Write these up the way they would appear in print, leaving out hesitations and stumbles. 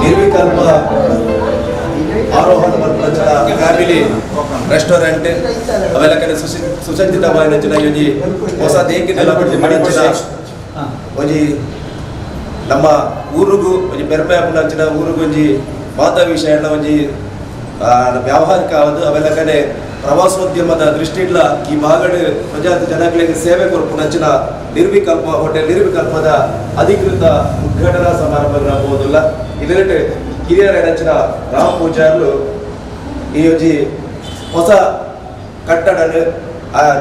ನಿರ್ವಿಕಲ್ಪ ಆರೋಹಣ ಮಲ್ಪುನಂಚಿನ family restaurant ಅವೆಲ್ಲ ಕಡೆ ಸುಸಜ್ಜಿತವಾಯಿನಂಚಿನ ಒಂಜಿ ಹೊಸ ದೇಕಿನೆಲ್ಲ ಮಡಿಂಚಿನ ಒಂಜಿ ನಮ್ಮ ಊರುಗು ಒಂಜಿ ಪೆರ್ಮೆ ಆಪುನಂಚಿನ ಊರುಗು ಒಂಜಿ ಮಾತ ವಿಷಯ ಒಂಜಿ ವ್ಯಾವಹಾರಿಕ ಆವದು ಅವೆಲ್ಲ ಕಡೆ ಪ್ರವಾಸೋದ್ಯಮದ ದೃಷ್ಟಿಡ್ಲ ಈ ಭಾಗಡ್ ಪ್ರಜಾತಿ ಜನಗಳಿಗೆ ಸೇವೆ ಕೊರ್ಪುನಂಚಿನ ನಿರ್ವಿಕಲ್ಪ ಹೋಟೆಲ್ ನಿರ್ವಿಕಲ್ಪದ ಅಧಿಕೃತ ಉದ್ಘಾಟನಾ ಸಮಾರಂಭ ಹೋದಿಲ್ಲ. ಇದರಲ್ಲಿ ಹಿರಿಯರ ನಂಚಿನ ರಾಮ್ ಪೂಜಾರ್ಲು ಈ ಒಂಜಿ ಹೊಸ ಕಟ್ಟಡ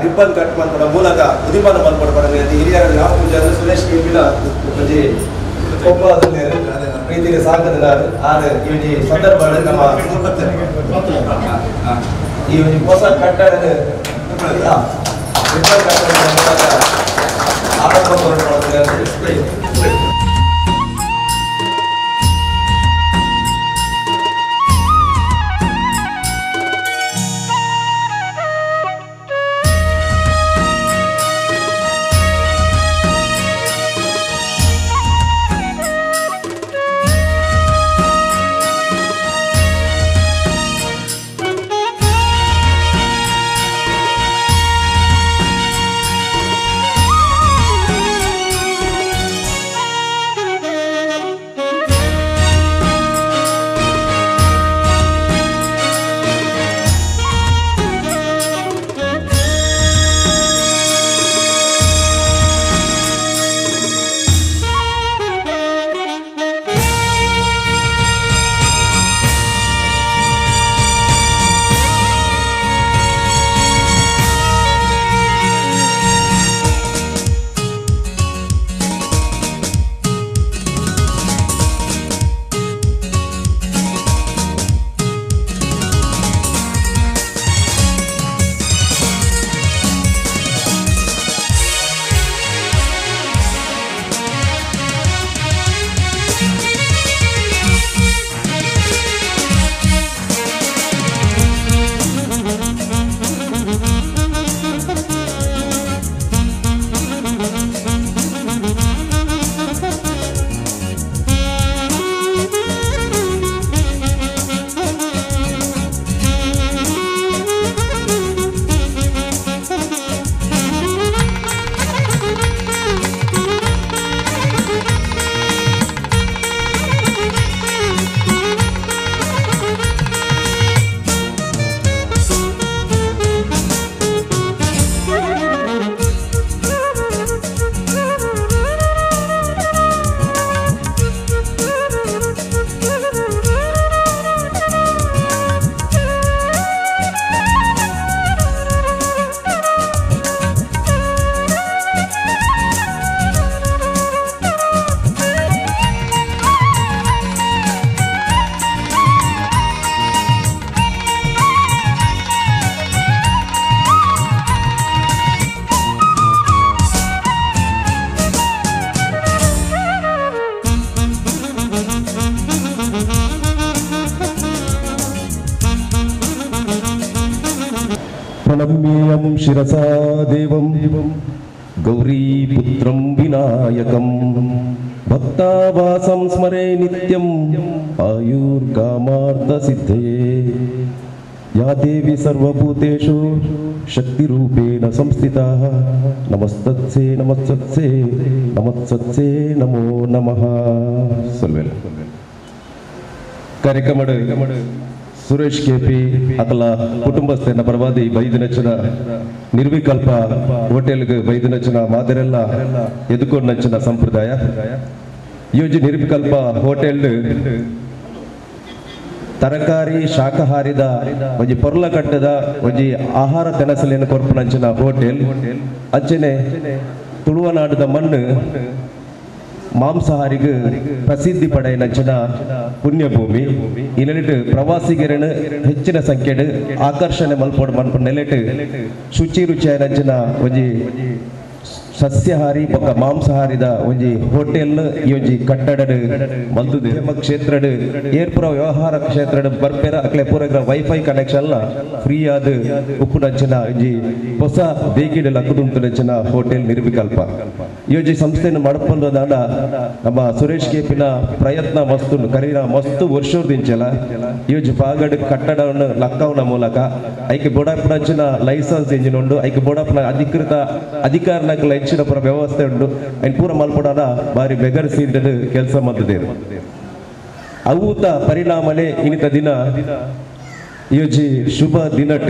ರಿಬ್ಬನ್ ಕಟ್ ಮಲ್ಪುನ ಮೂಲಕ ಉದಿಪನ ಮಲ್ಪಡ ಹಿರಿಯರ ರಾಮ್ ಪೂಜಾರ್ಲು ಸುರೇಶ್ ಕೆಪಿನ ಒಂಜಿ ಪ್ರೀತಿಗೆ ಸಾಕದ ಆರ್ ಈ ಒಂಜಿ ಸಂದರ್ಭ ನಮ್ಮ ಈ ಒಂಜಿ ಹೊಸ ಕಟ್ಟಡ ರಿಬ್ಬನ್ ಕಟ್ಟಡ ಮೂಲಕ ಆರಂಭ. प्रणम्यं शिरसा देवं गौरीपुत्रं विनायकं भक्तावासं स्मरे नित्यं आयुर्कामार्थसिद्धये। या देवी सर्वभूतेषु शक्तिरूपेण संस्थिता नमस्तत्से नमस्तत्से नमस्तत्से नमो नमः। ಕಾರ್ಯಕ್ರಮ ಸುರೇಶ್ ಕೆಪಿ ಅಕಲ ಕುಟುಂಬಸ್ಥನ ಪರವಾದಿ ಬೈದಿನಚನ ನಿರ್ವಿಕಲ್ಪ ಹೋಟೆಲ್ಗೆ ಬೈದಿನಚನ ಮಾದರೆಲ್ಲ ಎದುಕೊಂಡಂಚಿನ ಸಂಪ್ರದಾಯ ಯೋಜಿ ನಿರ್ವಿಕಲ್ಪ ಹೋಟೆಲ್ ತರಕಾರಿ ಶಾಕಾಹಾರಿದ ಒಂಜಿ ಪೊರ್ಲ ಕಟ್ಟದ ಒಂಜಿ ಆಹಾರ ತೆನಸಲಿನ ಕೊರ್ಪುನಂಚಿನ ಹೋಟೆಲ್ ಅಂಚನೆ ತುಳುವನಾಡದ ಮಣ್ಣು ಮಾಂಸಾಹಾರಿಗೆ ಪ್ರಸಿದ್ಧಿ ಪಡೆಯಿನಂಚಿನ ಪುಣ್ಯಭೂಮಿ. ಈ ನೆಲೆಟ್ ಪ್ರವಾಸಿಗರನ್ನು ಹೆಚ್ಚಿನ ಸಂಖ್ಯೆಡ್ ಆಕರ್ಷಣೆ ಮಲ್ಪೊಡು ಮನ್ಪು ನೆಲೆಟ್ ಶುಚಿ ರುಚಿಯಾಯಿನಂಚಿನ ಒಂಜಿ ಸಸ್ಯಾಹಾರಿ ಬೊಕ್ಕ ಮಾಂಸಾಹಾರಿದ ಒಂಜಿ ಹೋಟೆಲ್ ಈ ಒಂಜಿ ಕಟ್ಟಡ ಮಲ್ತುದು ಕ್ಷೇತ್ರಡ್ ಏರ್ಪುರ ವ್ಯವಹಾರ ಕ್ಷೇತ್ರಡ್ ಬರ್ಪೆರ ಅಕ್ಲೆ ಪೂರ ವೈಫೈ ಕನೆಕ್ಷನ್ ಫ್ರೀ ಆದ ಉಪ್ಪುನಂಚಿನ ಒಂಜಿ ಹೊಸ ದೇಕಿಡ್ ಲಕ್ಕುದುಂತುನಂಚಿನ ಹೋಟೆಲ್ ನಿರ್ವಿಕಲ್ಪ. ಈ ಒಂಜಿ ಸಂಸ್ಥೆಯನ್ನು ಮಡಪೊಂದಾಂಡ ನಮ್ಮ ಸುರೇಶ್ ಕೇಪಿನ ಪ್ರಯತ್ನ ಮಸ್ತು ಕರೀನ ಮಸ್ತು ವರ್ಷದಿಂಚಲ ಈ ಒಂಜಿ ಪಾಗಡ್ ಕಟ್ಟಡವನ್ನು ಲಕ್ಕವನ ಮೂಲಕ ಐಕೆ ಬೋಡಾಪುನಂಚಿನ ಲೈಸೆನ್ಸ್ ಇಂಜಿನ್ ಉಂಡು, ಐಕೆ ಬೋಡಾಪುನ ಅಧಿಕೃತ ಅಧಿಕಾರನಕಲ ಹೆಚ್ಚಿನ ಪೂರ ವ್ಯವಸ್ಥೆ ಉಂಡು. ಐನ್ ಪೂರ ಮಲ್ಪಡಾನ ಬಾರಿ ಬೆಗರ್ಸಿ ಕೆಲಸ ಮಲ್ತದೇರು. ಅವುತ ಪರಿಣಾಮನೆ ಇನ್ನಿತ ದಿನ ಯೋಜಿ ಶುಭ ದಿನಟ್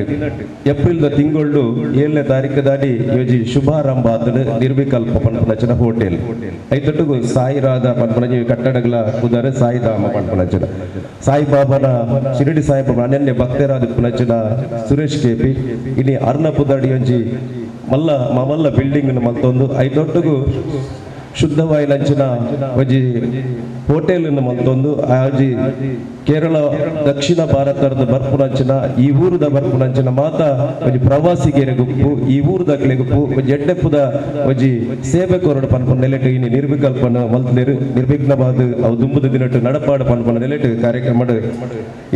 ಏಪ್ರಿಲ್ the ತಿಂಗಳು 7ನೇ ತಾರೀಕು ದಾಡಿ ಯೋಜಿ ಶುಭಾರಂಭ ಆತಡು ನಿರ್ವಿಕಲ್ಪ ಪನ್ಪನಂಚಿನ ಹೋಟೆಲ್. ಐತೊಟ್ಟುಗು ಸಾಯಿರಾಧ ಪನ್ಪನಂಜಿ ಕಟ್ಟಡಗಳ ಕುದರೆ ಸಾಯಿಧಾಮ ಪನ್ಪನಂಚಿನ ಸಾಯಿಬಾಬಾನ ಶಿರಡಿ ಸಾಯಿಬಾಬಾ ಅನನ್ಯ ಭಕ್ತರಾದ ಪುನಂಚಿನ ಸುರೇಶ್ ಕೆಪಿ ಇನಿ ಅರ್ಣ ಪುದಾಡಿ ಒಂಜಿ ಮಲ್ಲ ಮಲ್ಲ ಬಿಲ್ಡಿಂಗ್ ಮಲ್ತೊಂದು ಐತೊಟ್ಟುಗು ಶುದ್ಧವಾಯಿನಂಚಿನ ಒಂಜಿ ಹೋಟೆಲ್ ಮಲ್ತೊಂದು ಆಜಿ ಕೇರಳ ದಕ್ಷಿಣ ಭಾರತದ ಬರ್ಪುನಂಚಿನ ಈ ಊರುದ ಬರ್ಪುನಂಚಿನ ಮಾತ ಒಂಜಿ ಪ್ರವಾಸಿಗರಿಗುಪ್ಪು ಈ ಊರುದಕ್ಲೆಗುಪ್ಪು ಒಂಜಿ ಎಡ್ಡೆಪ್ಪುದ ಒಂಜಿ ಸೇವೆ ಕೊರಡು ಪನ್ಪುನ ನೆಲೆಟ್ ಇನಿ ನಿರ್ವಿಕಲ್ಪನ ಮಲ್ತದೇರು. ನಿರ್ವಿಘ್ನವಾದ ಅವು ದುಂಬುದ ದಿನಟ್ಟು ನಡಪಾಡು ಪನ್ಪುನ ನೆಲೆಟ್ ಕಾರ್ಯಕ್ರಮ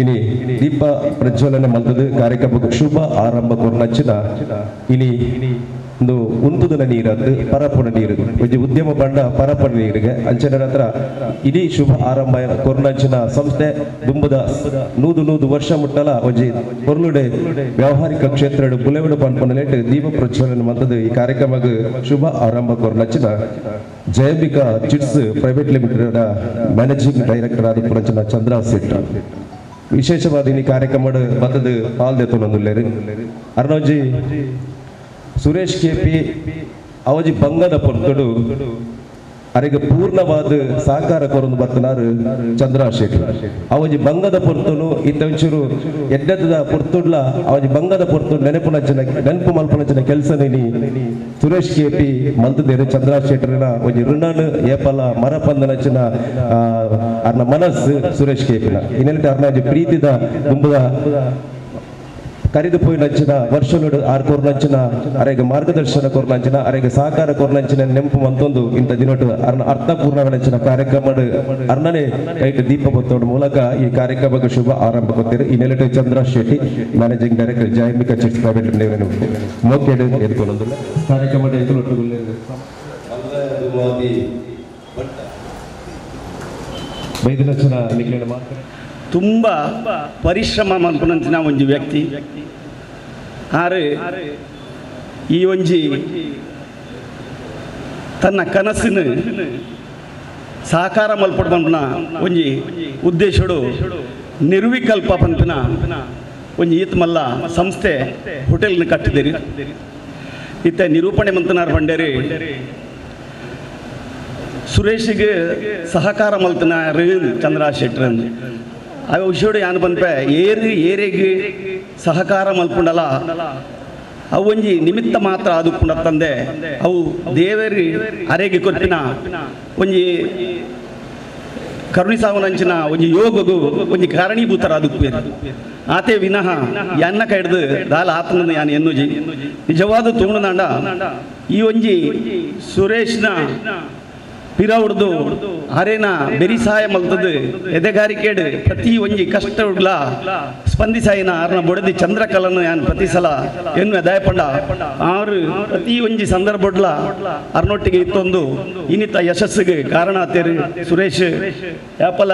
ಇನಿ ದೀಪ ಪ್ರಜ್ವಲನೆ ಮಲ್ತದು ಕಾರ್ಯಕ್ರಮಕ್ಕೆ ಶುಭ ಆರಂಭ ಕೊರನಂಚಿನ ಇನಿ ಒಂದು ಉಂತುದನ ನೀರದ್ದು ಪರಪುನ ನೀರು ಒಂಜಿ ಉದ್ಯಮ ಬಂಡ ಪರಪುನ ನೀರಿಗೆ ಅಂಚನ ಹತ್ರ ಇಡೀ ಶುಭ ಆರಂಭ ಕೊರ್ನಂಚಿನ ಸಂಸ್ಥೆ ದುಂಬುದ 100 ವರ್ಷ ಮುಟ್ಟಲ ಒಂಜಿ ಪೊರ್ಲುಡೆ ವ್ಯಾವಹಾರಿಕ ಕ್ಷೇತ್ರ ಬುಲೆವಡು ಪನ್ಪುನ ಲೇಟ್ ದೀಪ ಪ್ರಜ್ವಲನೆ ಮಲ್ತದು ಈ ಕಾರ್ಯಕ್ರಮಕ್ಕೆ ಶುಭ ಆರಂಭ ಕೊರ್ನಂಚಿನ Jayambika chits private limited managing director ಆದ ಪುರಂಚಿನ ಚಂದ್ರ ಸೆಟ್ ವಿಶೇಷವಾದ ಈ ಕಾರ್ಯಕ್ರಮ ಬತ್ತದು ಪಾಲ್ದೆತ್ತೊಂದುಲ್ಲೇರು. ಅರ್ನೋಜಿ ಸುರೇಶ್ ಕೆಪಿ ಅವಜಿ ಬಂಗದ ಪೊರ್ತುಡು ಅರೆಗೆ ಪೂರ್ಣವಾದ ಸಹಕಾರ ಕೊರೊಂದು ಬರ್ತನಾರು ಚಂದ್ರ ಶೆಟ್ಟಿ. ಅವಜಿ ಬಂಗದ ಪೊರ್ತುನು ಇತ್ತ ಒಂಚೂರು ಎಡ್ಡೆದ ಪೊರ್ತುಡ್ಲ ಅವಜಿ ಬಂಗದ ಪೊರ್ತು ನೆನಪುನಂಚಿನ ನೆನಪು ಮಲ್ಪುನಂಚಿನ ಕೆಲಸ ನೀನಿ ಸುರೇಶ್ ಕೆಪಿ ಮಲ್ತದೇರು. ಚಂದ್ರ ಶೆಟ್ಟರಿನ ಒಂಜಿ ಋಣನು ಏಪಲ ಮರಪಂದನಂಚಿನ ಅರ್ನ ಮನಸ್ಸು ಸುರೇಶ್ ಕೆಪಿನ ಇನ್ನೆಲ್ಲ ಅರ್ನ ಒಂಜಿ ಪ್ರೀತಿದ ದುಂಬುದ ಕರಿದು ಪೋಯಿನಂಚಿನ ವರ್ಷನುಡು ಆರ್ ಕೊರ್ನಂಚಿನ ಅರೆಗೆ ಮಾರ್ಗದರ್ಶನ ಕೊರ್ನಂಚಿನ ಅರೆಗೆ ಸಹಕಾರ ಕೊರ್ನಂಚಿನ ನೆಂಪು ಮಂತೊಂದು ಇಂಥ ದಿನಟ್ಟು ಅರ್ನ ಅರ್ಥಪೂರ್ಣವನಂಚಿನ ಕಾರ್ಯಕ್ರಮ ಅರ್ಣನೆ ಕೈಟ್ ದೀಪ ಬತ್ತೋಡ ಮೂಲಕ ಈ ಕಾರ್ಯಕ್ರಮಕ್ಕೆ ಶುಭ ಆರಂಭ ಕೊಡ್ತೀರಿ. ಈ ನೆಲೆಟು Chandra Shetty managing director Jayambika chits private limited ಮೋಕೆಡು ಎದ್ಕೊಂಡು ಕಾರ್ಯಕ್ರಮ ಬೈದಿನಂಚಿನ ನಿಗ್ಲಿನ ಮಾತ್ರ ತುಂಬ ಪರಿಶ್ರಮ ಮಲ್ಪುನಂಚಿನ ಒಂಜಿ ವ್ಯಕ್ತಿ ಆರು ಈ ಒಂಜಿ ತನ್ನ ಕನಸಿನ ಸಾಕಾರ ಮಲ್ಪಡು ಪನ್ಪುನ ಒಂಜಿ ಉದ್ದೇಶಡು ನಿರ್ವಿಕಲ್ಪ ಪನ್ಪಿನ ಒಂಜಿ ಈತ್ ಮಲ್ಲ ಸಂಸ್ಥೆ ಹೋಟೆಲ್ನ ಕಟ್ಟಿದಿರಿ. ಇತ್ತ ನಿರೂಪಣೆ ಮಂತನಾರ್ ಪಂಡೇರಿ ಸುರೇಶಿಗೆ ಸಹಕಾರ ಮಲ್ತನಾರು ಚಂದ್ರ ಶೆಟ್ಟರ್ ಆ ವಿಷಯಡು ಯಾನು ಪನ್ಪೆ ಏರು ಏರಿಗೆ ಸಹಕಾರ ಮಲ್ಪುಂಡಲ ಅವು ಒಂಜಿ ನಿಮಿತ್ತ ಮಾತ್ರ ಆದುಪ್ಪುಂಡ ತಂದೆ ಅವು ದೇವರಿ ಅರೆಗೆ ಕೊರ್ಪಿನ ಒಂಜಿ ಕರುಣಿಸಾವನಂಚಿನ ಒಂಜಿ ಯೋಗಗು ಒಂಜಿ ಕಾರಣೀಭೂತರ ಆದುಪ್ಪೇರು. ಆತೆ ವಿನಃ ಎನ್ನ ಕೈಡ್ದು ದಾಲ ಆತನ ಯಾನು ಎನ್ನುಜಿ ನಿಜವಾದ ತೂಣುನಾಂಡ ಈ ಒಂಜಿ ಸುರೇಶ್ನ ಪಿರವುಡ್ದು ಅರೇನ ಬೆರಿಸಾಯ ಮಲ್ತದು ಎದೆಗಾರಿಕೆಡು ಪ್ರತಿ ಒಂಜಿ ಕಷ್ಟ ಉಡ್ಲ ಸ್ಪಂದಿಸಾಯಿನ ಆರ್ನ ಬೊಡದಿ ಚಂದ್ರಕಲನ್ನು ಯಾನ್ ಪ್ರತಿ ಸಲ ಎನ್ನು ದಯಪಂಡ ಆರು ಪ್ರತಿ ಒಂಜಿ ಸಂದರ್ಭಡ್ಲ ಅರ್ನೊಟ್ಟಿಗೆ ಇತ್ತೊಂದು ಇನ್ನಿತ ಯಶಸ್ಸಿಗೆ ಕಾರಣ ಆತೇರು ಸುರೇಶ್ ಯಾಪಲ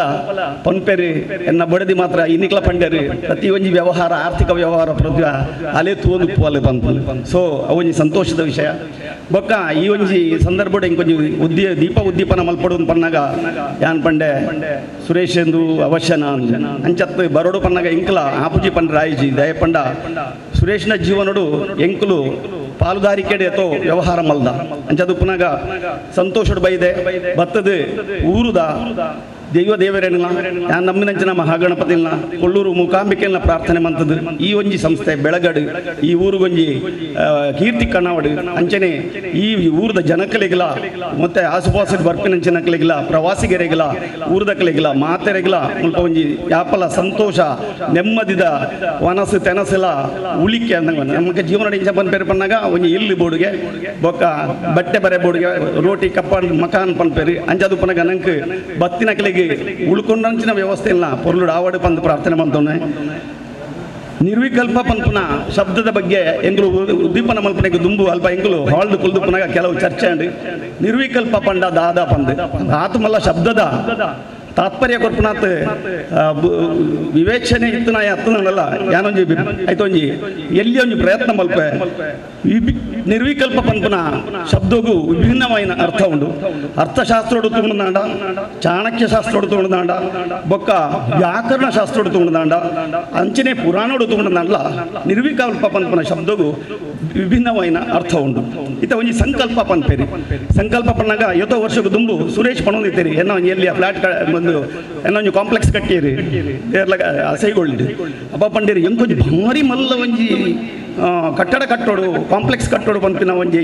ಪನ್ಪೆರು ಎನ್ನ ಬೊಡದಿ ಮಾತ್ರ ಇನ್ನಿಕ್ಲ ಪಂಡೇರು ಪ್ರತಿ ಒಂಜಿ ವ್ಯವಹಾರ ಆರ್ಥಿಕ ವ್ಯವಹಾರ ಪ್ರತಿ ಅಲೆ ತೂದು ಪೋಲೆ ಪನ್ಪು. ಸೊ ಅವೊಂಜಿ ಸಂತೋಷದ ವಿಷಯ. ಬೊಕ್ಕ ಈ ಒಂಜಿ ಸಂದರ್ಭಡ್ ಇಂಕೊಂಜಿ ಉದ್ಯ ದೀಪ ಉದ್ದೀಪನ ಮಲ್ಪಡು ಪನ್ನಾಗ ಯಾನ್ ಪಂಡೆ ಸುರೇಶ್ ಎಂದು ಅವಶ್ಯನ ಅಂಚತ್ತು ಬರೋಡು ಪನ್ನಾಗ ಇಂಕ್ಲ ಆಪುಜಿ ಪಂಡ ರಾಯಿಜಿ ದಯಪಂಡ ಸುರೇಶ್ನ ಜೀವನಡು ಎಂಕುಲು ಪಾಲುದಾರಿಕೆಡೆ ಅಥೋ ವ್ಯವಹಾರ ಮಲ್ದ ಅಂಚದು ಪುನಗ ಸಂತೋಷಡು ಬೈದೆ ಬತ್ತದು ಊರುದ ದೈವ ದೇವರೇನಲ್ಲ ನಾನು ನಮ್ಮಿನಂಚಿನ ಮಹಾಗಣಪತಿನ ಕೊಲ್ಲೂರು ಮೂಕಾಂಬಿಕೆನ ಪ್ರಾರ್ಥನೆ ಮಂತದ್ದು ಈ ಒಂಜಿ ಸಂಸ್ಥೆ ಬೆಳಗಡು ಈ ಊರುಗೊಂಜಿ ಕೀರ್ತಿ ಕಣ್ಣಾವಡು ಅಂಚನೆ ಈ ಊರದ ಜನಕಲಿಗಿಲ್ಲ ಮತ್ತು ಆಸುಪಾಸು ಬರ್ಪಿನಂಚಿನಕಲಿಗಿಲ್ಲ ಪ್ರವಾಸಿಗರಿಗಿಲ್ಲ ಊರದಕಲಿಗಿಲ್ಲ ಮಾತೆರೆಗಿಲ್ಲ ಮುಲ್ಪ ಒಂಜಿ ಯಾಪಲ ಸಂತೋಷ ನೆಮ್ಮದಿದ ವನಸು ತೆನಸಲ ಉಳಿಕೆ ಅಂದಂಗ ನಮಗೆ ಜೀವನ ಇಂಚ ಪನ್ಪೇರು ಪನ್ನಾಗ ಒಂಜಿ ಇಲ್ಲು ಬೋಡುಗೆ ಬೊಕ್ಕ ಬಟ್ಟೆ ಬರೆ ಬೋಡುಗೆ ರೋಟಿ ಕಪ್ಪ ಮಕಾನ್ ಪನ್ಪೇರು ಅಂಚದು ಪನಗ ನಂಗೆ ಬತ್ತಿನ ಕಲಿಗೆ ಉಳ್ಕೊಂಡಂಚಿನ ವ್ಯವಸ್ಥೆ ಇಲ್ಲ ಪೊರ್ಲು ಆವಡು ಪಂದು ಪ್ರಾರ್ಥನೆ ಮಂತವನೆ. ನಿರ್ವಿಕಲ್ಪ ಪನ್ಪುನ ಶಬ್ದದ ಬಗ್ಗೆ ಎಂಗ್ಲು ಉದ್ದೀಪನ ಮಲ್ಪನೆಗೆ ದುಂಬು ಅಲ್ಪ ಎಂಗ್ಲು ಹಾಲ್ದು ಕುಲ್ದು ಪುನಗ ಕೆಲವು ಚರ್ಚೆ ಅಂಡ್ ನಿರ್ವಿಕಲ್ಪ ಪಂಡ ದಾದಾ ಪಂದು ಆತಮಲ್ಲ ಶಬ್ದದ ತಾತ್ಪರ್ಯ ಕೊರ್ಪುನಾತ್ ವಿವೇಚನೆ ಇತ್ತು ನಾ ಅತ್ತನಲ್ಲ ಯಾನೊಂಜಿ ಆಯ್ತೊಂಜಿ ಎಲ್ಲಿ ಒಂಜಿ ಪ್ರಯತ್ನ ಮಲ್ಪೆ ನಿರ್ವಿಕಲ್ಪ ಪನ್ಪುನ ಶಬ್ದಗೂ ವಿಭಿನ್ನವಾದ ಅರ್ಥ ಉಂಡು. ಅರ್ಥಶಾಸ್ತ್ರೋಡು ತಗೊಂಡಾಂಡ, ಚಾಣಕ್ಯ ಶಾಸ್ತ್ರೋಡು ತಗೊಂಡಾಂಡ, ಬೊಕ್ಕ ವ್ಯಾಕರಣ ಶಾಸ್ತ್ರೋಡು ತಗೊಂಡಾಂಡ, ಅಂಚನೆ ಪುರಾಣೋಡು ತಗೊಂಡಾಂಡಲ ನಿರ್ವಿಕಲ್ಪ ಪನ್ಪುನ ಶಬ್ದಗೂ ವಿಭಿನ್ನವಾದ ಅರ್ಥ ಉಂಡು. ಇತ್ತ ಒಂಜಿ ಸಂಕಲ್ಪ ಪನ್ಪೇರಿ ಸಂಕಲ್ಪ ಪನ್ನಾಗ ಯೋತೋ ವರ್ಷಕ್ಕೆ ದುಂಬು ಸುರೇಶ್ ಪಣೊಂದಿತ್ತೀರಿ ಏನೋ ಒಂಜಿ ಎಲ್ಲಿ ಫ್ಲಾಟ್ ಬಂದು ಏನೋ ಒಂಜಿ ಕಾಂಪ್ಲೆಕ್ಸ್ ಕಟ್ಟಿರಿ ದೇರ್ಲಾಗ ಅಸೈಗೊಳ್ಳಿಡಿ ಅಪ್ಪ ಪಂಡೇರಿ ಎಂಕೊಂಜಿ ಭಾರಿ ಮಲ್ಲ ಒಂಜಿ ಕಟ್ಟಡ ಕಟ್ಟೋಡು ಕಾಂಪ್ಲೆಕ್ಸ್ ಕಟ್ಟೋಡು ಪನ್ಪಿನ ಒಂಜಿ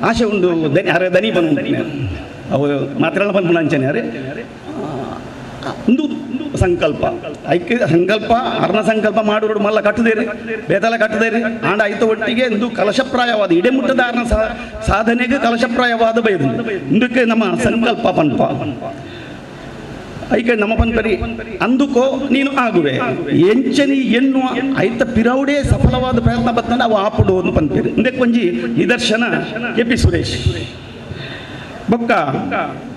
ಆಶೆ ಉಂಡು. ದನಿ ಅರೆ ದನಿ ಬಂದು ಅವು ಮಾತ್ರ ಪನ್ಪುನ ಅಂಚನೆ ಅರೆ ಒಂದು ಸಂಕಲ್ಪ ಐಕ್ಯ ಸಂಕಲ್ಪ ಅರ್ಣ ಸಂಕಲ್ಪ ಮಾಡೋರು ಮಲ್ಲ ಕಟ್ಟದೇರಿ ಬೇತಲ ಕಟ್ಟದೇರಿ ಆಂಡ ಐತ ಒಟ್ಟಿಗೆ ಇಂದು ಕಲಶಪ್ರಾಯವಾದ ಇಡೆಮುಟ್ಟದ ಅರ್ಣ ಸಾಧನೆಗೆ ಕಲಶಪ್ರಾಯವಾದ ಬೈದು ಇಂದಕ್ಕೆ ನಮ್ಮ ಸಂಕಲ್ಪ ಪನ್ಪ ಐಕೆ ನಮ್ಮ ಪನ್ಪರಿ ಅಂದುಕೋ ನೀನು ಆಗುವೆ ಎಂಚನಿ ಎನ್ನುವ ಐತ ಪಿರೌಡೇ ಸಫಲವಾದ ಪ್ರಯತ್ನ ಬತ್ತ ಅವು ಆಪುಡು ಒಂದು ಪನ್ಪೇರಿ ಇಂದಕ್ಕೆ ಒಂಜಿ ನಿದರ್ಶನ ಕೆ ಪಿ ಸುರೇಶ್. ಬೊಕ್ಕ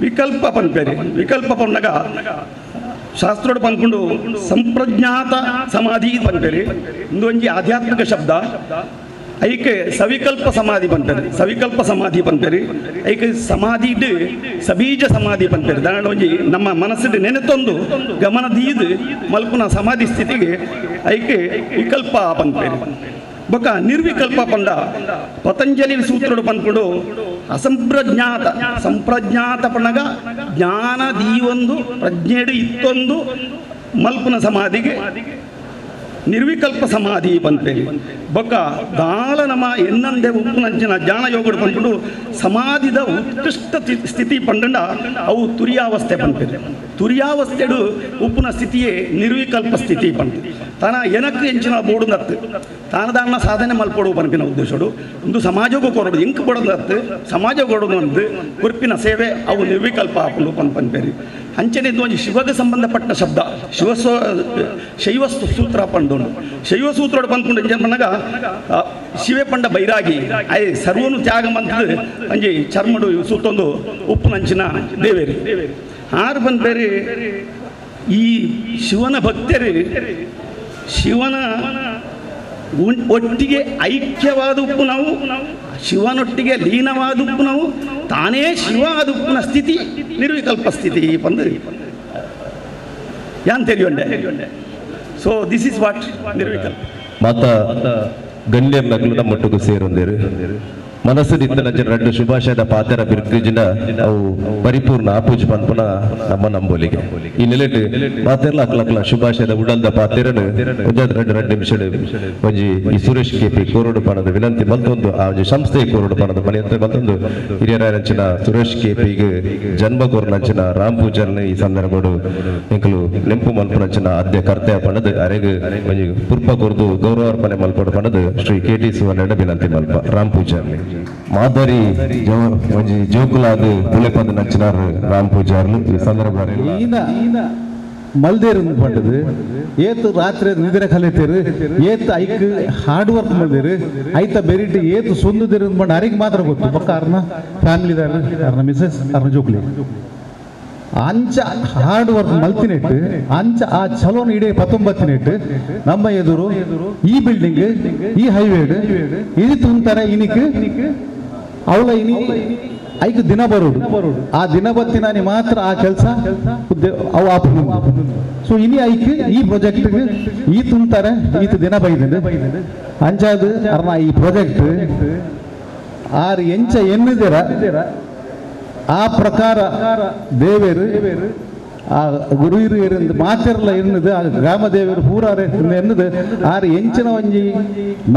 ವಿಕಲ್ಪ ಪನ್ಪೇರಿ ವಿಕಲ್ಪ ಪನ್ನಗ ಶಾಸ್ತ್ರೋಡು ಪನ್ಕೊಂಡು ಸಂಪ್ರಜ್ಞಾತ ಸಮಾಧಿ ಪನ್ಪೇರಿ ಇಂದು ಒಂಜಿ ಆಧ್ಯಾತ್ಮಿಕ ಶಬ್ದ. ಐಕೆ ಸವಿಕಲ್ಪ ಸಮಾಧಿ ಪನ್ಪೇರಿ ಸವಿಕಲ್ಪ ಸಮಾಧಿ ಪನ್ಪೇರಿ ಐಕೆ ಸಮಾಧಿ ಸಬೀಜ ಸಮಾಧಿ ಪನ್ಪೇರಿ ದಾಣ ಒಂಜಿ ನಮ್ಮ ಮನಸ್ಸಿಡು ನೆನೆತೊಂದು ಗಮನ ದೀದು ಮಲ್ಪುನ ಸಮಾಧಿ ಸ್ಥಿತಿಗೆ ಐಕೆ ವಿಕಲ್ಪ ಪನ್ಪೇರಿ. ಬೊಕ್ಕ ನಿರ್ವಿಕಲ್ಪ ಪಂಡ ಪತಂಜಲಿ ಸೂತ್ರಡು ಪನ್ಕೊಂಡು ಅಸಂಪ್ರಜ್ಞಾತ ಸಂಪ್ರಜ್ಞಾತ ಪಣ್ಣಗ ಜ್ಞಾನ ದೀವೊಂದು ಪ್ರಜ್ಞೆಡು ಇತ್ತೊಂದು ಮಲ್ಪುನ ಸಮಾಧಿಗೆ ನಿರ್ವಿಕಲ್ಪ ಸಮಾಧಿ ಪನ್ಪೇರಿ. ಬೊಕ್ಕ ದಾಲ ನಮ ಎನ್ನಂದೆ ಉಪ್ಪುನಂಚಿನ ಜ್ಞಾನ ಯೋಗಡು ಪನ್ಕೊಂಡು ಸಮಾಧಿದ ಉತ್ಕೃಷ್ಟ ಸ್ಥಿತಿ ಪಂಡಂಡ ಅವು ತುರ್ಯಾವಸ್ಥೆ ಪನ್ಪೇರಿ. ತುರ್ಯಾವಸ್ಥೆಡು ಉಪ್ಪುನ ಸ್ಥಿತಿಯೇ ನಿರ್ವಿಕಲ್ಪ ಸ್ಥಿತಿ ಪಂಡು ತಾನ ಏನಕ್ಕೆ ಎಂಚಿನ ಬೋಡುನತ್ತು ತಾನ ದಾನ ಸಾಧನೆ ಮಲ್ಪೊಡು ಪನ್ಪಿನ ಉದ್ದೇಶಡು ಒಂದು ಸಮಾಜಕ್ಕೂ ಕೊರಡು ಎಂಕ್ ಕೊಡೋದತ್ತು ಸಮಾಜ ಕೊಡೋದು ಅಂದು ಕುರ್ಪಿನ ಸೇವೆ ಅವು ನಿರ್ವಿಕಲ್ಪ ಆಪುಂಡು ಪನ್ ಪನ್ಪೇರಿ. ಅಂಚನೆ ಇದು ಒಂಜಿ ಶಿವಗೆ ಸಂಬಂಧಪಟ್ಟ ಶಬ್ದ ಶಿವ ಶೈವ ಸೂತ್ರ ಪಂಡೋನು ಶೈವ ಸೂತ್ರೋಡು ಪನ್ಕೊಂಡು ಎಂಚ ಪನ್ನಗ ಶಿವೆ ಪಂಡ ಬೈರಾಗಿ I ಸರ್ವನು ತ್ಯಾಗ ಮಂತದ್ದು ಅಂಜಿ ಚರ್ಮಡು ಸೂತೊಂದು ಉಪ್ಪುನಂಚಿನ ದೇವೇರಿ ಆರು ಪನ್ಪೇರಿ. ಈ ಶಿವನ ಭಕ್ತರು ಶಿವನ ಒಟ್ಟಿಗೆ ಐಕ್ಯವಾದ ಉಪ್ಪು ನಾವು ಶಿವನೊಟ್ಟಿಗೆ ಲೀನವಾದ ಉಪ್ಪು ನಾವು ತಾನೇ ಶಿವ ಆದ ಉಪ್ಪುನ ಸ್ಥಿತಿ ನಿರ್ವಿಕಲ್ಪ ಸ್ಥಿತಿ ಪಂದು ಯಾನ್ ತೆರಿಯೊಂಡೆ. So this is what ನಿರ್ವಿಕಲ್ಪ. ಮಾತ ಗಣ್ಯರ್ ನಕಲು ನಮ್ಮೊಟ್ಟಿಗೆ ಸೇರೊಂದೇರು ಮನಸ್ಸು ನಿತ್ತ ರಡ್ಡು ಶುಭಾಶಯದ ಪಾತ್ರ ಬಿರ್ಕಿಜಿನ ಅವು ಪರಿಪೂರ್ಣ ಆಪೂಜ್ ಪನ್ಪುನ ನಮ್ಮ ನಂಬೋಲಿಗೆ ಈ ನೆಲೆಟ್ ಪಾತೆರ್ಲ ಅಕ್ಲಕ್ಲ ಶುಭಾಶಯದ ಉಡಲ್ದ ಪಾತೆರನು ಒಂಜಾದ್ ರಡ್ಡು ರಡ್ಡು ನಿಮಿಷ ಒಂಜಿ ಈ ಸುರೇಶ್ ಕೆಪಿ ಕೋರೋಡು ಪಣದ ವಿನಂತಿ ಮಲ್ತೊಂದು ಆ ಒಂಜಿ ಸಂಸ್ಥೆ ಕೋರೋಡು ಪಣದ ಮನೆ ಅಂತ ಮತ್ತೊಂದು ಹಿರಿಯರಾಯರಂಚಿನ ಸುರೇಶ್ ಕೆಪಿಗೆ ಜನ್ಮ ಕೋರ್ನಂಚಿನ ರಾಮ್ ಪೂಜಾರ್ನ ಈ ಸಂದರ್ಭಡು ಎಂಕಲು ನೆಂಪು ಮಲ್ಪುನಂಚಿನ ಆದ್ಯ ಕರ್ತವ್ಯ ಪಣದ ಅರೆಗ್ ಒಂಜಿ ಪುರ್ಪ ಕೊರ್ದು ಗೌರವಾರ್ಪಣೆ ಮಲ್ಪಡು ಪಣದ ಶ್ರೀ ಕೆ ಟಿ ಸುವರ್ಣ ವಿನಂತಿ ಮಲ್ಪ ರಾಮ್ ಪೂಜಾರ್ಲಿ. ಮಾದರಿ ಒಂಜಿ ಜೋಕುಲಾದ ಬುಲೆಪಂದ ನಂಚಿನಾರ್ ರಾಮ್ ಪೂಜಾರ್ಲು ಈ ಸಂದರ್ಭ ಮಲ್ದೇರು ಪಂಡದು ಏತು ರಾತ್ರಿ ನಿದ್ರೆ ಕಲಿತೀರು ಏತು ಐಕ್ ಹಾರ್ಡ್ ವರ್ಕ್ ಮಲ್ದೇರು ಐತ ಬೆರಿಟಿ ಏತು ಸೊಂದುದೇರು ಪಂಡ ಅರಿಗೆ ಮಾತ್ರ ಗೊತ್ತು ಪಕ್ಕ ಅರ್ನ ಫ್ಯಾಮಿಲಿದಾರ ಅರ್ನ ಮಿಸಸ್ ಅರ್ನ ಜೋಕ್ಲಿ ಅಂಚ ಹಾರ್ಡ್ ವರ್ಕ್ ಮಲ್ತಿನೆಟ್ಟು ಅಂಚ ಆ ಚಲೋನ ಇಡೀ ಪತ್ತೊಂಬತ್ತಿನೆಟ್ಟು ನಮ್ಮ ಎದುರು ಈ ಬಿಲ್ಡಿಂಗ್ ಈ ಹೈವೇಡ್ ಇದು ತುಂತಾರೆ ಇನಿಕ್ ಅವಳ ಇನಿ ಐಕ್ ದಿನ ಬರೋಡು ಆ ದಿನ ಬತ್ತಿನಾನಿ ಮಾತ್ರ ಆ ಕೆಲಸ ಅವು ಆಪು. ಸೊ ಇನಿ ಐಕ್ ಈ ಪ್ರಾಜೆಕ್ಟ್ ಈ ತುಂತಾರೆ ಈತ ದಿನ ಬೈದಿನ ಅಂಚಾದ ಅರ್ನ ಈ ಪ್ರಾಜೆಕ್ಟ್ ಆರು ಎಂಚ ಎನ್ನಿದಿರ ಆ ಪ್ರಕಾರ ದೇವೇರು ಆ ಗುರು ಹಿರಿಯರಿಂದ ಮಾತೆರ್ಲ ಎನ್ನುದು ಆ ಗ್ರಾಮದೇವರು ಪೂರ ಎನ್ನುದು ಆರು ಎಂಚಿನ ಒಂಜಿ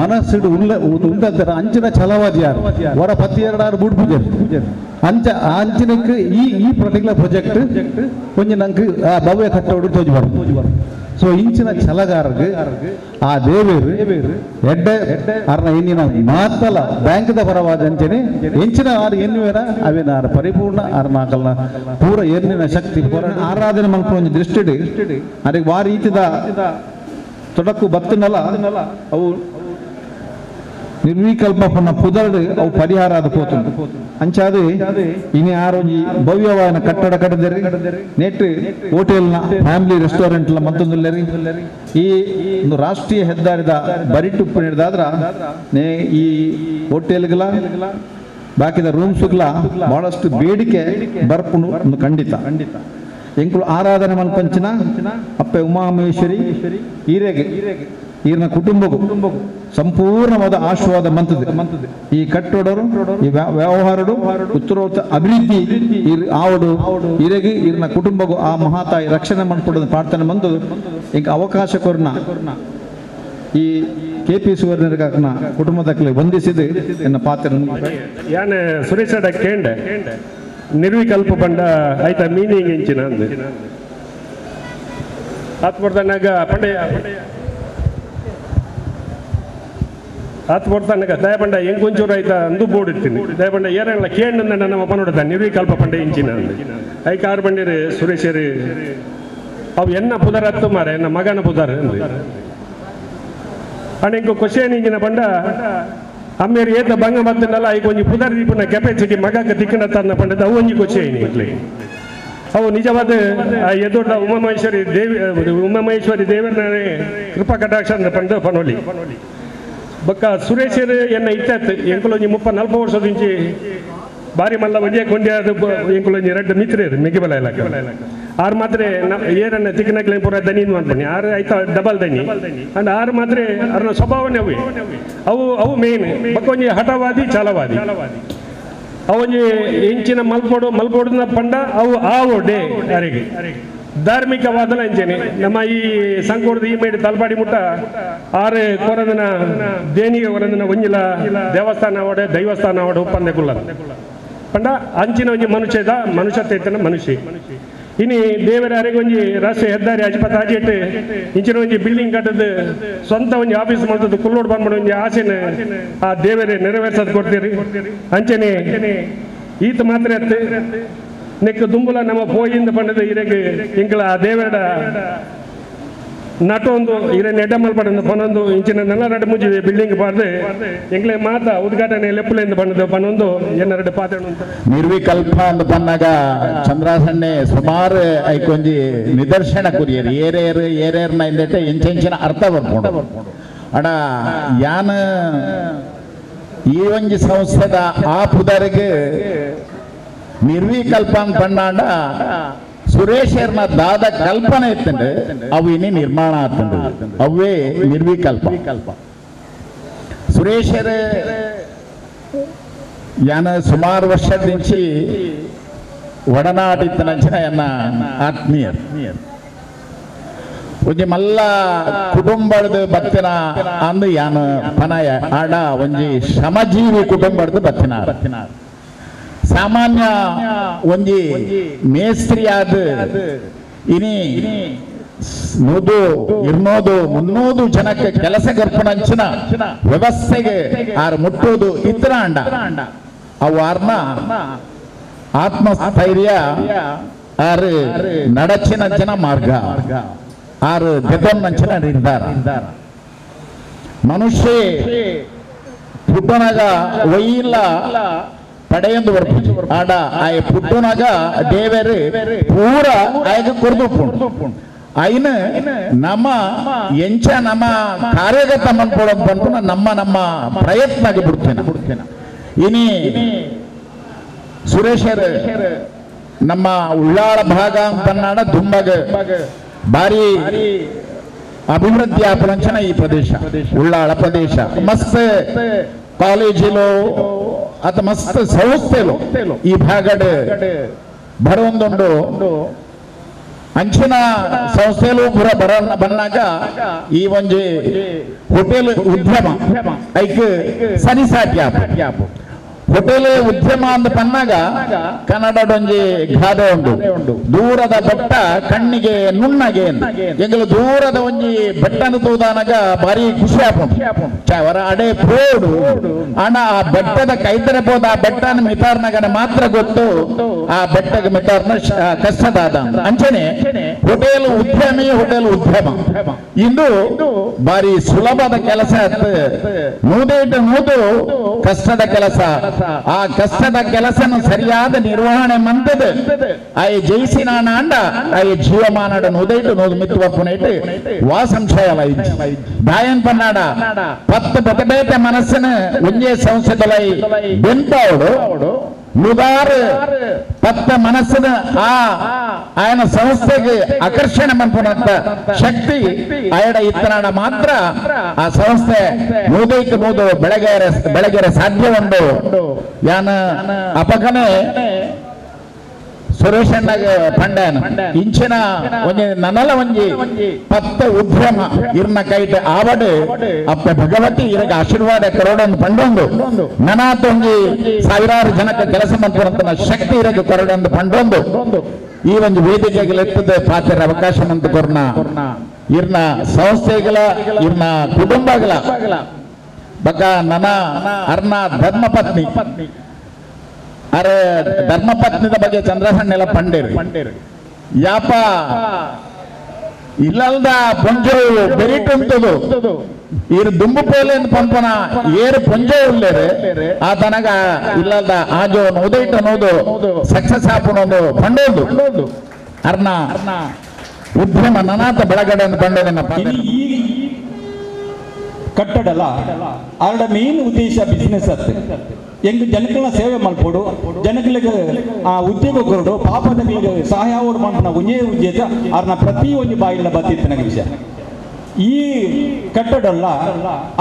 ಮನಸ್ಸಿಡು ಉಲ್ಲ ಉಂದಂತರ ಅಂಚಿನ ಛಲವಾದಿ ಯಾರು ವರ ಪತ್ತಿ ಎರಡು ಬೂಡ್ ಪೂಜೆ ಅಂಚ ಅಂಚಿನಕ್ಕೆ ಈ ಈ ಪರ್ಟಿಕ್ಯುಲರ್ ಪ್ರಾಜೆಕ್ಟ್ ಒಂಜಿ ನಂಗೆ ಆ ಭವ್ಯ ಕಟ್ಟೋಡು ತೋಜಿ ಬರು. ಸೊ ಇಂಚಿನ ಛಲಗಾರಗೆ ಆ ದೇವೇರು ಎಡ್ಡೆ ಅರ್ನ ಎನ್ನಿನ ಮಾತಲ ಬ್ಯಾಂಕ್ದ ಪರವಾದ ಅಂಚನೆ ಎಂಚಿನ ಆರು ಎನ್ನುವೇನ ಅವೇನ ಆರು ಪರಿಪೂರ್ಣ ಅರ್ನಾಕಲ್ನ ಪೂರ ಎನ್ನಿನ ಶಕ್ತಿ ಆರಾಧನೆ ಮಲ್ಪುನ ಒಂಜಿ ದೃಷ್ಟಿಡ್ ಅರೆಗ್ ವಾ ರೀತಿದ ತೊಡಕು ಬತ್ತನಲ ಅವು ನಿರ್ವಿಕಲ್ಪ ಪನ್ನ ಪುದರ್ಡ್ ಅವು ಪರಿಹಾರ ಆದ ಪೋತುಂಡು. ಅಂಚಾದ್ ಇನಿ ಆರೊಂಜಿ ಭವ್ಯವಾಯಿನ ಕಟ್ಟಡ ಕಟ್ಟದೆರ್ ನೆಟ್ ಹೋಟೆಲ್ನ ಫ್ಯಾಮಿಲಿ ರೆಸ್ಟೋರೆಂಟ್ಲ ಮತ್ತೊಂದುಲ್ಲೆರ್. ಈ ಒಂದು ರಾಷ್ಟ್ರೀಯ ಹೆದ್ದಾರಿದ ಬರಿಟು ಹಿಡ್ದಾದ್ರ ನೇ ಈ ಹೋಟೆಲ್ಗಳ ಬಾಕಿದ ರೂಮ್ಸ್ಗಳ ಬಹಳಷ್ಟು ಬೇಡಿಕೆ ಬರ್ಪುಂಡು ಒಂದು ಖಂಡಿತ. ಎಂಕುಲು ಆರಾಧನೆ ಮಲ್ಪಂಚಿನ ಅಪ್ಪೆ ಉಮಾಮಹೇಶ್ವರಿ ಈರೆಗೆ ಈರಿನ ಕುಟುಂಬಕ್ಕೂ ಸಂಪೂರ್ಣವಾದ ಆಶೀರ್ವಾದ ಮಂತದೆ. ಈ ಕಟ್ಟಡರು ಈ ವ್ಯವಹಾರಡು ಉತ್ತರೋತ್ತರ ಅಭಿವೃದ್ಧಿ ಆವಡು ಇರೆಗೆ ಈರಿನ ಕುಟುಂಬಕ್ಕೂ ಆ ಮಹಾತಾಯಿ ರಕ್ಷಣೆ ಮಾಡಿಕೊಡೋದು ಪ್ರಾರ್ಥನೆ ಬಂದು ಈಗ ಅವಕಾಶ ಕೊರ್ನ ಈ ಕೆ ಪಿ ಸುವರ್ಣನ ಕುಟುಂಬದ ವಂದಿಸಿದ ಎನ್ನ ಪಾತ್ರ. ಯಾನ್ ಸುರೇಶ ಕೇಂಡೆ ನಿರ್ವಿಕಲ್ಪ ಪಂಡ ಆಯ್ತಾ ಮೀನಿಂಗ್ ಇಂಚಿನ ಅಂದ್ ಆತ್ಮರ್ದನಾಗ ಪಂಡೆಯ ಆತ್ ಕೊಡ್ತಾನಗ ದಯಪಂಡ ಎಂಕೊಂಚೂರು ಆಯ್ತಾ ಅಂದು ಬೋರ್ಡ್ ಇರ್ತೀನಿ ದಯಪಂಡ ಏರಲ್ಲ ಕೇಂದ್ರ ನಮ್ಮ ಪನೋಡ ನಿರ್ವಿಕಲ್ಪ ಪಂಡೆ ಇಂಚಿನ ಅಂದ್ ಐಕ ಆರು ಬಂಡಿರಿ ಸುರೇಶರಿ ಅವು ಎನ್ನ ಪುದರ್ ಹತ್ತು ಮಾರೆ ಎನ್ನ ಮಗನ ಪುದರ್ ಅಂದ್ ಅಣ್ಣ ಇಂಕು ಕ್ವಶನ್ ಇಂಚಿನ ಪಂಡ ಅಮ್ಮೇರು ಏತ ಬಂಗ ಮತ್ತಲ್ಲ ಐಕ ಒಂಜಿ ಪುದರ್ ದೀಪನ ಕೆಪಾಸಿಟಿ ಮಗಕ್ಕೆ ತಿಕ್ಕಣ ತನ್ನ ಪಂಡದ ಅವು ಒಂಜಿ ಕ್ವಶನ್ ಇಟ್ಲಿ ಅವು ನಿಜವಾದ ಎದುರ್ದ ಉಮಾಮಹೇಶ್ವರಿ ದೇವಿ ಉಮಾಮಹೇಶ್ವರಿ ದೇವರನೇ ಕೃಪಾ ಕಟಾಕ್ಷ ಪಂಡ ಪನೋಲಿ. ಬೊಕ್ಕ ಸುರೇಶರ್ ಎನ್ನ ಇತ್ತ ಎಂಕುಲೊಂಜಿ 34 ವರ್ಷದಿಂಚಿ ಬಾರಿ ಮಲ್ಲ ಒಂಜೇ ಕೊಂಡೆ ಎಂಕುಲೊಂಜಿ ರಡ್ಡ್ ಮಿತ್ರರು ಮೆಗಿಬಲ ಇಲಾಖೆ ಆರು ಮಾತ್ರ ಏರನ್ನ ತಿಕ್ಕನಕ್ಲೆ ಪೂರ ದನಿ ಮಾಡ್ಬನ್ನಿ ಆರು ಆಯ್ತಾ ಡಬಲ್ ದನಿ ಅಂಡ್ ಆರು ಮಾತ್ರ ಅರ್ನ ಸ್ವಭಾವನೆ ಅವು ಅವು ಅವು ಮೇನ್. ಬೊಕ್ಕ ಒಂಜಿ ಹಠವಾದಿ ಛಲವಾದಿ ಅವೊಂಜಿ ಇಂಚಿನ ಮಲ್ಪೋಡು ಮಲ್ಪೋಡುನ ಪಂಡ ಅವು ಆವು ಡೇ ಅರಿಗೆ ಧಾರ್ಮಿಕವಾದಲ ಅಂಚನೆ ನಮ್ಮ ಈ ಸಂಕೋಡದ ಈ ಮೇಡ್ ತಲಪಾಡಿ ಮುಟ್ಟ ಆರು ಕೊರಂದನ ದೇನಿಗೆ ಕೊರಂದನ ಒಂಜಿಲ ದೇವಸ್ಥಾನ ಅವಡೆ ದೈವಸ್ಥಾನ ಅವಡೆ ಒಪ್ಪಂದೆ ಕುಲ್ಲ ಪಂಡ ಅಂಚಿನ ಒಂಜಿ ಮನುಷ್ಯದ ಮನುಷ್ಯತ್ವ ಮನುಷ್ಯ. ಇನಿ ದೇವರ ಅರೆಗೊಂಜಿ ರಾಷ್ಟ್ರೀಯ ಹೆದ್ದಾರಿ ಅಜ್ಪತ್ ಆಜಿಟ್ಟು ಇಂಚಿನ ಒಂಜಿ ಬಿಲ್ಡಿಂಗ್ ಕಟ್ಟದು ಸ್ವಂತ ಒಂಜಿ ಆಫೀಸ್ ಮಾಡ್ತದ್ದು ಕುಲ್ಲೋಡ್ ಬಂದ್ಬಿಡ ಒಂಜಿ ಆಸೆನ ಆ ದೇವರೇ ನೆರವೇರ್ಸೋದು ಕೊಡ್ತೀರಿ. ಅಂಚನೆ ಈತ ಮಾತ್ರ ನೆಕ್ ದುಂಬುಲ ನಮ್ಮ ಪೋಯಿಂದ ಪಂಡದ ಇರೆಗ್ ಇಂಕಲ ಆ ದೇವರ ನಟೊಂದು ಇರೆ ನೆಡ್ಡ ಮಲ್ಪಡಂದು ಪನೊಂದು ಇಂಚಿನ ನೆಲ್ಲ ನಡು ಮುಜಿ ಬಿಲ್ಡಿಂಗ್ ಪಾಡ್ದು ಎಂಕ್ಲೆ ಮಾತ ಉದ್ಘಾಟನೆ ಲೆಪ್ಪುಲೆಂದು ಪಂಡದು ಪನೊಂದು ಎನ್ನರಡು ಪಾತ್ರ. ನಿರ್ವಿಕಲ್ಪ ಅಂದ್ ಪನ್ನಾಗ ಚಂದ್ರಾಸಣ್ಣೆ ಸುಮಾರು ಐಕೊಂಜಿ ನಿದರ್ಶನ ಕುರಿಯರು ಏರೇರು ಏರೇರ್ನ ಇಂದೆಟ್ಟೆ ಎಂಚೆಂಚಿನ ಅರ್ಥ ಬರ್ಕೊಂಡು ಅಡ ಯಾನ್ ಈ ಒಂಜಿ ಸಂಸ್ಥೆದ ಆ ಪುದರಿಗೆ ನಿರ್ವಿಕಲ್ಪ ಪಣ್ಣಾಂಡ ಸುರೇಶರ್ನ ದಾದ ಕಲ್ಪನೆ ಇತ್ತಂಡು ಅವು ಇನಿ ನಿರ್ಮಾಣ ಆತಂಡು ಅವೇ ನಿರ್ವಿಕಲ್ಪ. ಸುರೇಶರ್ ಯಾನ ಸುಮಾರು ವರ್ಷದಿಂಚಿ ಒಡನಾಟಿತ್ತನಂಚಿನ ಎನ್ನ ಆತ್ಮೀಯರ್ ಒಂಜಿ ಮಲ್ಲ ಕುಟುಂಬದ ಬತ್ತಿನ ಅಂದು ಯಾನ ಪನಯ ಆಡ ಒಂಜಿ ಶ್ರಮಜೀವಿ ಕುಟುಂಬದ ಬತ್ತಿನ ಸಾಮಾನ್ಯ ಒಂಜಿ ಮೇಸ್ತ್ರಿಯಾದ ಇನಿ 100 200 300 ಜನಕ್ಕೆ ಕೆಲಸ ಗರ್ಪಣಂಚಿನ ವ್ಯವಸ್ಥೆಗೆ ಆರು ಮುಟ್ಟೋದು ಇತರ ಅಂಡ ಅವು ಆರ್ನ ಆತ್ಮಸ್ಥೈರ್ಯ ಆರು ನಡಚಿನಂಚಿನ ಮಾರ್ಗ ಆರು ದೆದೊನ್ನಂಚಿನ ನಿರ್ಧಾರ. ಮನುಷ್ಯ ಪುಟ್ಟನಾಗ ಒಯ್ಯಿಲ್ಲ ಪಡೆಯೊಂದು ಬರ್ಪುಜಿ ಆಡ ಆಯ ಪುಟ್ಟುನಾಗ ದೇವರು ಪೂರ ಆಯಗ ಕೊರ್ದು ಐನ ನಮ್ಮ ಎಂಚ ನಮ್ಮ ಕಾರ್ಯಗತ ಮನ್ಪೊಡೋದು ಬಂದು ನಮ್ಮ ನಮ್ಮ ಪ್ರಯತ್ನಗೆ ಬಿಡ್ತೇನೆ. ಇನಿ ಸುರೇಶರ್ ನಮ್ಮ ಉಳ್ಳಾಳ ಭಾಗ ಪನ್ನಾಡ ದುಂಬಗ ಭಾರಿ ಅಭಿವೃದ್ಧಿ ಆಪಲಂಚನ ಈ ಪ್ರದೇಶ ಉಳ್ಳಾಳ ಪ್ರದೇಶ ಮಸ್ತ್ ಕಾಲೇಜಿಲು ಅತ ಮಸ್ತ್ ಸಂಸ್ಥೆಲು ಈ ಭಾಗಡ್ ಬರೊಂದುಂಡು. ಅಂಚಿನ ಸಂಸ್ಥೆಲು ಪೂರ ಬರ ಬಂದಾಗ ಈ ಒಂಜಿ ಹೋಟೆಲ್ ಉದ್ಯಮ ಐಕ್ ಸರಿಸಾಟಿ ಆಪು. ಹೋಟೆಲ್ ಉದ್ಯಮ ಅಂತ ಪನ್ನಾಗ ಕನ್ನಡದೊಂಜಿ ಗಾದೆ ಉಂಟು, ದೂರದ ಬೆಟ್ಟ ಕಣ್ಣಿಗೆ ನುಣ್ಣಗೆ. ಎಂಗಲು ದೂರದ ಒಂಜಿ ಬೆಟ್ಟನ ತೂದಾನಾಗ ಭಾರಿ ಖುಷಿ ಆಪುಂಡು, ಚಾವರ ಅಡೆ ಪೋಡು. ಆಂಡ ಆ ಬೆಟ್ಟದ ಕೈತರೆ ಪೋದ ಆ ಬೆಟ್ಟನ ಮಿತಾರ್ನಗನೆ ಮಾತ್ರ ಗೊತ್ತು ಆ ಬೆಟ್ಟಗೆ ಮಿತಾರ್ನ ಕಷ್ಟದಾದ. ಅಂಚನೆ ಹೋಟೆಲ್ ಉದ್ಯಮಿ ಹೋಟೆಲ್ ಉದ್ಯಮ ಇಂದು ಭಾರಿ ಸುಲಭದ ಕೆಲಸ, ನೂದೇಟು ನೂದು ಕಷ್ಟದ ಕೆಲಸ. ಆ ಕಷ್ಟದ ಕೆಲಸನ ಸರಿಯಾದ ನಿರ್ವಹಣೆ ಮಂತದ ಆಯ ಜಯಿಸಿನ ಅಂಡ ಆಯ ಜೀವಮಾನಡ ನೂದೈಟು ನೂದು ಮಿತ್ತು ಬಪ್ಪುನೈಟು ವಾ ಸಂಶಯ ಇಜ್ಜಿ. ದಾಯನ್ ಪನ್ನಾಡ ಪತ್ತು ಬೇತೆ ಬೇತೆ ಮನಸ್ಸಿನ ಒಂಜೇ ಸಂಸ್ಥೆದಲೈ ಬೆನ್ಪಾವಡು ನೂದಾರು ಪತ್ತ ಮನಸ್ಸಿನ ಆ ಆಯನ ಸಂಸ್ಥೆಗೆ ಆಕರ್ಷಣೆ ಮನ್ಪುನಂತ ಶಕ್ತಿ ಆಯಡ ಇತ್ತನಾಡ ಮಾತ್ರ ಆ ಸಂಸ್ಥೆ ನೂದೈಕು ನೂದು ಬೆಳಗೆರೆ ಸಾಧ್ಯ ಉಂಟು. ಯಾನ ಅಪಕನೆ ಸುರೇಶ್ ಅಣ್ಣಗ ಪಂಡ್ಯಾನ ಇಂಚಿನ ಒಂಜಿ ನನಲ ಒಂಜಿ ಪತ್ತ ಉದ್ಯಮ ಇರ್ನ ಕೈಟ್ ಆವಡು ಅಪ್ಪ ಭಗವತಿ ಇರಗ ಆಶೀರ್ವಾದ ಕರೋಡನ್ನು ಪಂಡೊಂದು ನನಾತೊಂಜಿ ಸಾವಿರಾರು ಜನಕ್ಕೆ ಕೆಲಸ ಮಂತ್ರಂತ ಶಕ್ತಿ ಇರಗ ಕೊರಡೊಂದು ಪಂಡೊಂದು ಈ ಒಂದು ವೇದಿಕೆಗೆ ಪಾತ್ರ ಅವಕಾಶ ಮಂತ ಕೊರ್ನ ಇರ್ನ ಸಂಸ್ಥೆಗಳ ಇರ್ನ ಕುಟುಂಬಗಳ ಬಕ ನನ ಅರ್ನ ಧರ್ಮಪತ್ನಿ ಅರೆ ಧರ್ಮಪತ್ನಿದ ಬಗ್ಗೆ ಚಂದ್ರಸಣ್ಣೆಲ್ಲ ಪಂಡೇರು ಯಾಪ ಇಲ್ಲಲ್ದ ಪೊಂಜೋವು ಬೆರಿಟುಂಟದು ಈರು ದುಂಬು ಪೋಲೇನು ಪಂಪನ ಏರು ಪೊಂಜೋ ಉಲ್ಲೇರು ಆ ತನಗ ಇಲ್ಲಲ್ದ ಆಜೋ ಉದೈಟ ನೋದು ಸಕ್ಸಸ್ ಆಪುನೊಂದು ಪಂಡೋದು ಅರ್ನ ಉದ್ಯಮ ನನಾತ ಬೆಳಗಡೆ ಪಂಡೋದನ್ನ. ಈ ಕಟ್ಟಡಲ ಆರಡ ಮೇನ್ ಉದ್ದೇಶ ಬಿಸ್ನೆಸ್ ಅತ್ತೆ ಎಂಗ್ ಜನಗಳನ್ನ ಸೇವೆ ಮಲ್ಪೋಡು, ಜನಗಳಿಗೆ ಆ ಉದ್ಯೋಗ ಕೊರಡು, ಪಾಪದಗಳಿಗೆ ಸಹಾಯ ಮಾಡ್ಪುನ ಒಂಜೇ ಉದ್ದೇಶ ಆರ್ನ ಪ್ರತಿ ಒಂಜಿ ಬಾಯಿಲ ಬತ್ತಿತ್ತಿನ ವಿಷಯ. ಈ ಕಟ್ಟಡಲ್ಲ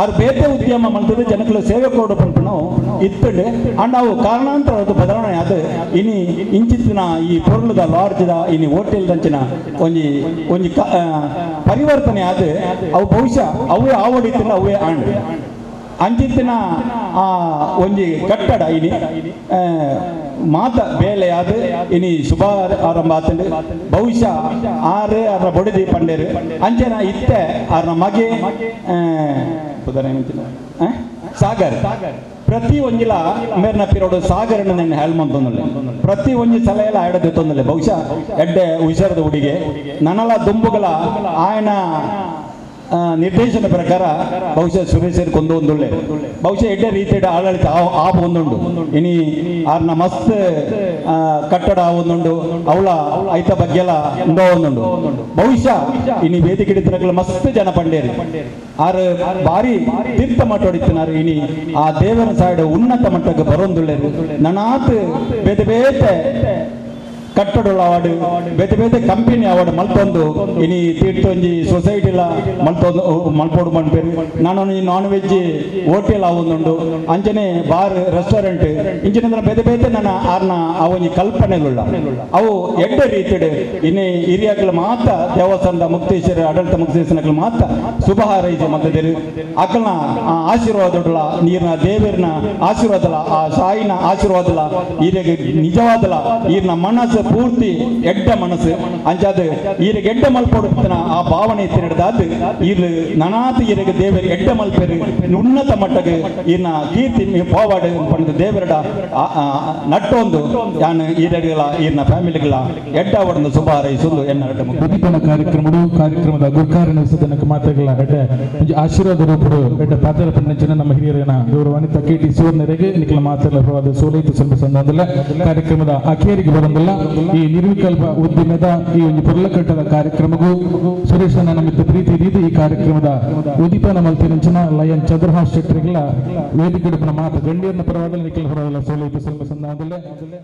ಆರ್ ಬೇತೆ ಉದ್ಯಮ ಮಲ್ತದೆ ಜನಗಳ ಸೇವೆ ಕೊರಡು ಪನ್ಪುನ ಇತ್ತಂಡು ಅಂಡ್ ಅವು ಕಾರಣಾಂತರ ಅದು ಬದಲಾವಣೆ ಅದು ಇನಿ ಇಂಚಿತ್ತಿನ ಈ ಪೊರ್ಲುದ ಲಾಡ್ಜ್ದ ಇನಿ ಹೋಟೆಲ್ ದಂಚಿನ ಒಂಜಿ ಒಂಜಿ ಪರಿವರ್ತನೆ ಅದು ಅವು ಬಹುಶಃ ಅವೇ ಆವಡಿತ್ತಿನ ಅವೇ ಆಂಡ್ ಅಂಚಿತ್ತಿನ ಆ ಒಂಜಿ ಕಟ್ಟಡ ಇನಿ ಮಾತ ಬೇಲೆಯಾದ ಇನಿ ಶುಭ ಆರಂಭ ಆತಂಡು ಬಹುಶಃ ಆರು ಆರ್ನ ಬೊಡದಿ ಪಂಡೇರು ಅಂಚೆನ ಇತ್ತೆ ಆರ್ನ ಮಗೆ ಸಾಗರ್ ಪ್ರತಿ ಒಂಜಿಲ ಮೇರ್ನ ಪಿರೋಡು ಸಾಗರನ ನನ್ನ ಹೇಳ್ಮಂತೊಂದಲ್ಲ ಪ್ರತಿ ಒಂಜಿ ಸಲಹೆಲ್ಲ ಆಡೋದು ತೊಂದಲ್ಲ ಬಹುಶಃ ಎಡ್ಡೆ ಹುಷಾರದ ಹುಡುಗೆ ನನಲ ದುಂಬುಗಳ ಆಯನ ನಿರ್ದೇಶನ ಪ್ರಕಾರ ಬಹುಶಃ ಸುರೇಶರ್ ಕೊಂದು ಒಂದುಳ್ಳೆ ಬಹುಶಃ ಎಡ್ಡೆ ರೀತಿಯ ಆಡಳಿತ ಆ ಒಂದುಂಡು ಇನಿ ಆರ್ನ ಮಸ್ತ್ ಕಟ್ಟಡ ಒಂದುಂಡು ಅವಳ ಐತ ಬಗ್ಗೆಲ್ಲ ಉಂಡೋ ಒಂದುಂಡು ಬಹುಶಃ ಇನಿ ವೇದಿಕೆ ಹಿಡಿತನಗಳ ಮಸ್ತ್ ಜನ ಪಂಡೇರಿ ಆರು ಭಾರಿ ತೀರ್ಥ ಮಟ್ಟೊಡಿತ್ತಿನಾರು ಇನಿ ಆ ದೇವರ ಸೈಡ್ ಉನ್ನತ ಮಟ್ಟಕ್ಕೆ ಬರೋಂದುಳ್ಳೆ ನನಾತ್ ಬೇತೆ ಬೇತೆ ಕಟ್ಟಡಗಳ ಅವಾರ್ಡ್ ಬೇತೆ ಬೇತೆ ಕಂಪನಿ ಅವಾರ್ಡ್ ಮಲ್ತೊಂದು ಇನಿ ತೀರ್ಥೊಂಜಿ ಸೊಸೈಟಿಲ ಮಲ್ತೊಂದು ಮಲ್ಪೋಡು ಮನ್ಪೇರು ನಾನು non veg hotel ಆವೊಂದುಂಡು ಅಂಚನೆ ಬಾರ್ ರೆಸ್ಟೋರೆಂಟ್ ಇಂಚಿನ ಬೇತೆ ಬೇತೆ ನನ್ನ ಆರ್ನ ಆ ಒಂಜಿ ಕಲ್ಪನೆಗಳುಳ್ಳ ಅವು ಎಡ್ಡೆ ರೀತಿಡ್ ಇನಿ ಹಿರಿಯಾಕ್ಲ ಮಾತ ದೇವಸ್ಥಾನದ ಮುಕ್ತೇಶ್ವರ ಆಡಳಿತ ಮುಕ್ತೇಶ್ವರಕ್ಲ ಮಾತ ಶುಭ ಹಾರೈಸೆ ಮಲ್ತದೇರು ಅಕ್ಕಲ್ನ ಆ ಆಶೀರ್ವಾದಗಳ ನೀರಿನ ದೇವರನ ಆಶೀರ್ವಾದಲ ಆ ಸಾಯಿನ ಆಶೀರ್ವಾದಲ ಹಿರಿಯಗೆ ನಿಜವಾದಲ ಈರ್ನ ಮನಸ್ಸು ಪೂರ್ತಿ ಎಡ್ಡ ಮನಸ್ಸು ಅಂಚಾದ ಈರಿಗೆ ಎಡ್ಡ ಮಲ್ಪೊಡುತ್ತನ ಆ ಭಾವನೆ ತಿನ್ನಡ್ದಾದ್ ಈರ್ ನನಾತ ಈರಿಗೆ ದೇವರು ಎಡ್ಡ ಮಲ್ಪೆರು ಉನ್ನತ ಮಟ್ಟಗೆ ಈರ್ನ ಕೀರ್ತಿ ಪೋವಾಡು ಪಂಡ ದೇವರಡ ನಟ್ಟೊಂದು ಯಾನ್ ಈರಡಿಗಳ ಈರ್ನ ಫ್ಯಾಮಿಲಿಗಳ ಎಡ್ಡ ಒಡಂದು ಶುಭ ಹಾರೈಸುಂದು ಎನ್ನ ಉದ್ದೀಪನ ಕಾರ್ಯಕ್ರಮಡು ಕಾರ್ಯಕ್ರಮದ ಗುರ್ಕಾರನ ಸದನಕ್ಕೆ ಮಾತೆಗಳ ಎಡ್ಡೆ ಆಶೀರ್ವಾದ ರೂಪಡು ಎಡ್ಡೆ ಪಾತ್ರ ಪಂಡಂಚಿನ ನಮ್ಮ ಹಿರಿಯರನ ಗೌರವಾನ್ವಿತ ಕೆ ಟಿ ಸುವರ್ಣರಿಗೆ ನಿಖಿಲ ಮಾತೆಲ್ಲ ಸೋಲೈತು ಸ್ವಲ್ಪ ಸಂದರ್ಭದಲ್ಲ ಕಾರ್ಯಕ್ರಮದ ಅಖೇರಿಗೆ ಬರಂದಿಲ್ಲ. ಈ ನಿರ್ವಿಕಲ್ಪ ಉದ್ಯಮದ ಈ ಒಂದು ಪೊರ್ಲಕಟ್ಟದ ಕಾರ್ಯಕ್ರಮಗೂ ಸುರೇಶನ ನಮಿತ್ತ ಪ್ರೀತಿ ಇದ್ದು ಈ ಕಾರ್ಯಕ್ರಮದ ಉದ್ದೀಪನ ಮಲ್ತಿನಂಚಿನ ಲಯನ್ ಚಂದ್ರಹಾಸ್ ಶೆಟ್ಟರಿಗೆಲ್ಲ ವೇದಿಕೆ ಮಾತು ಗಣ್ಯರನ್ನ ಪರವಾಗಲಿ ನಿಖಿಲ ಪರವಾಗಿಲ್ಲ ಸೋಲೈತು ಸ್ವಲ್ಪ ಸಂದರ್ಭದಲ್ಲೇ.